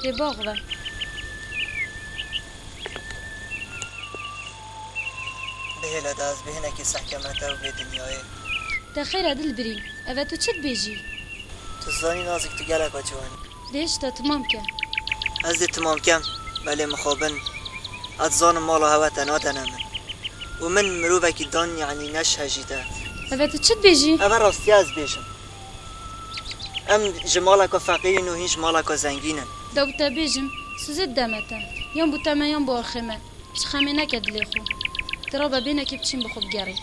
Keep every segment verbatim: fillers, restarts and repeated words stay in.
Lê bax ve. Bihêle de ez bêhnekî sehkeme te û vê dinyayê. Te xêr e dilbirîn, eve tu çi dibêjî? Tu zanî nazik tu geleka ciwan î. Dê hişta timam ke. Ez dê timam kem, belê mixabin. Ez dizanim mala hewe te nadene min. Û min mirovekî dan, yanî ne ji hejî te. Eve tu çi dibêjî? Eve rastiya ez bêjim. Em ji maleka feqîr in û hîn ji maleka zengîn in. Da ku te bêjim, Suzê dide me te. Yan bo te me yan bo axê me. Ji xemê neke dilê xwe. Tu rabe bêhnekê biçîn bi xwe bigerî.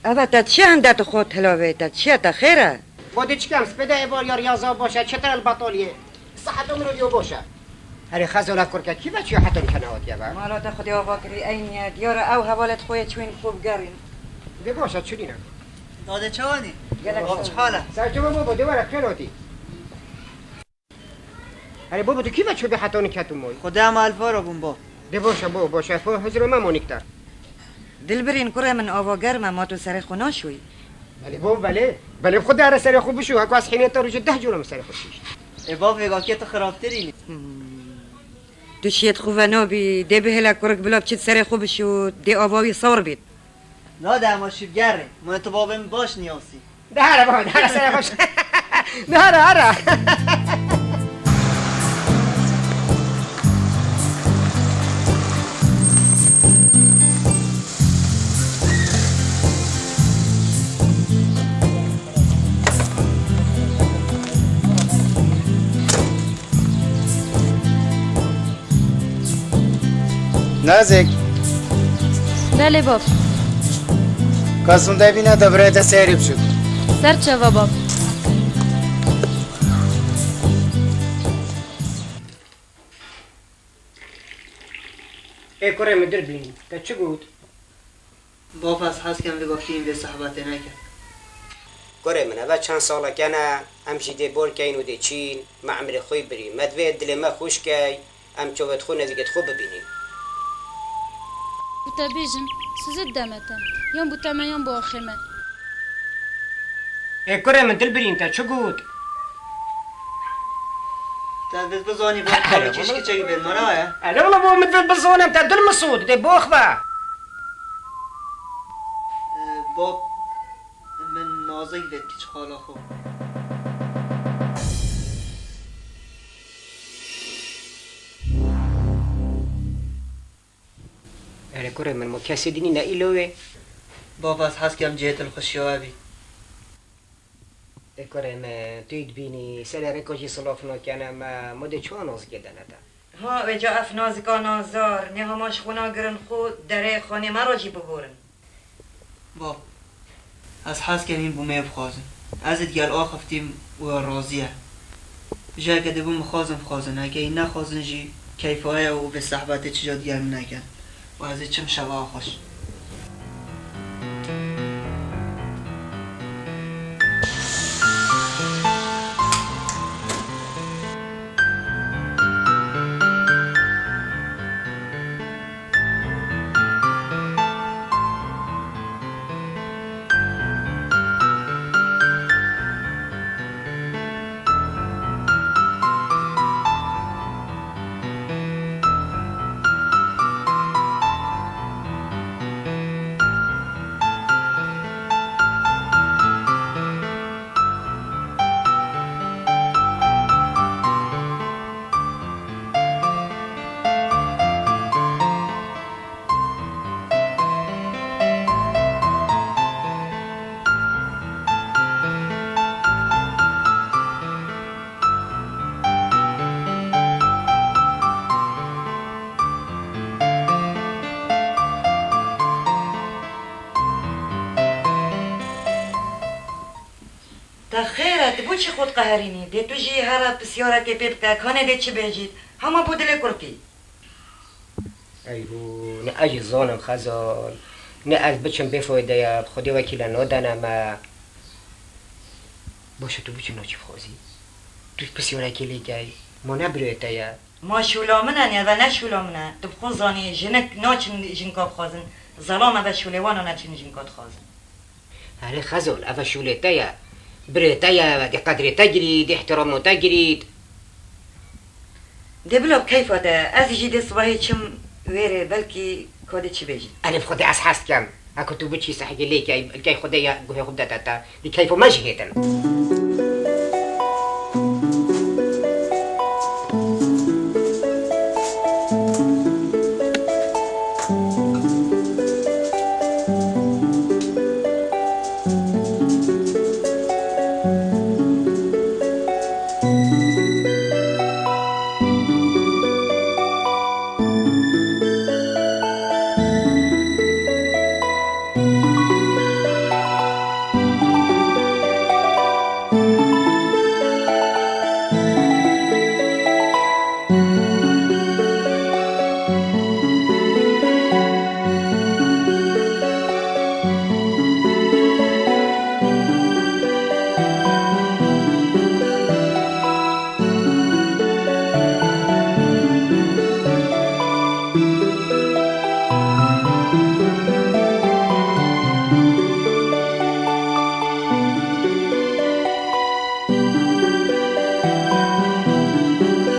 Eve te çi hende tu xwe tilavê te? Çi ye te xêr e? Bo diçikem spêde êvar ya riyaza baş e, çetir el betaliyê. Siheta min û diyo baş e. Herê xezala kurke kî ve çiyo heta nikene hatiye ve? Mala te xwedê ava kirî, eynî ye. Diyar e ew hevalê xwe yê çûyîn xwe bigerîn. Dê baş e, çi nîne? Dadê çawanî? Gelek Bab çi hal e? Ser tu babo, dê were xêr hatî. Erê babo, tu kî ve çûbî heta nî ketum moy? Xwedê em alfa re bûn bo. Dê baş e bo, baş e. Xwe hizro me monik te. Dilbirîn kurê min ava germ e, ma tu serê xwe naşûyî? Belê bo, belê. Belê xwe dere serê xwe bişû. Heko ez hînê te rojê deh cûre min serê xwe şîşt. Ê bab, vêga kê tu xirabtirî. Hmm. Tu şiyêt xwe ve nabî, dê bihêle kurik bila biçit serê xwe bişût, dê ava wî sar bît. Na de ema şî bigerê. Ma tu babê min baş niyasî. De here baba, de here serê xwe bişût. De here, here. Nazik. Belê bab. Ka zûnde bîne de birayê te seyrî biçûk. Ser çava bab. Ê kurê min dilbirîn, te çi got? Bab, ez hez kem vê goftî vê sehbetê neke. Kurê min, eve çend saleke ne, em jî dê bor keyn û dê çîn, me emrê xwe yî birî. Me divê dilê me xweş key, em çavêt xwe nêzîkêt xwe bibînîn. Bi te bêjim, Suzê dide me te. Yan bo te me, yan bo axê me. Ê kurê min, dilbirîn, te çi got? Te divêt bizanî, bo Erê, çi wala. Şikî çekî bêl mara ye? Erê, wala bo min divêt bizanim, te dil min sot, dê box be. Ee, bab, min nazik vêt kiç xala xwe. Erê kurê min, mo kesê dinî ne îlo wê? Bab, ez hez kem cihê dilxweşiya we bî. Ê kurê min, tu yî dibînî, serê rêka jî silav nakene me, mo dê çawa nazikê dene te? Ha, wêca ev nazika nazar, nê hema ji xwe nagirin xwe, derê xanê me re jî biborin. Bab, ez hez kem hîn bo me bixwazin. Ez ê digel axiftîm û ya razî ye. Ji heke dibûn bixwazin, bixwazin. Heke hîn nexwazin jî keyfa ye û vê sehbetê çi ca digel min neke. Û ez ê çim şeva xweş. Çi xwe diqeherînî? Dê tu jî here pisyarekê pê bike, kanê dê çi bêjît? Hema bo dilê kurkî. Eyhû, ne ez jî zanim Xezal, ne ez biçim bê fayde ye, bi Xwedê wekîle nadene me. Baş e, tu biçî naçî bixwazî? Tu pisyarekê lê key, ma ne birê te ye? Ma şûla min e, eve ne şûla min e. Tu bi xwe zanî, jinik naçin jinka bixwazin. Zelam eve şûlê wan e, neçin jinka dixwazin. Erê Xezal, eve şûlê te ye. Birê te ye, dê qedrê te girît, dê îhtîramo te girît. Dê bila bi keyfa te, ez jî dê sibahê çim wêrê, belkî ka dê çi bêjî. Erê bi Xwedê ez hez dikem. Heke tu biçî sehekê lê key, key Xwedê ye, guhê xwe bidete te. Dê keyfa me jî hêtin.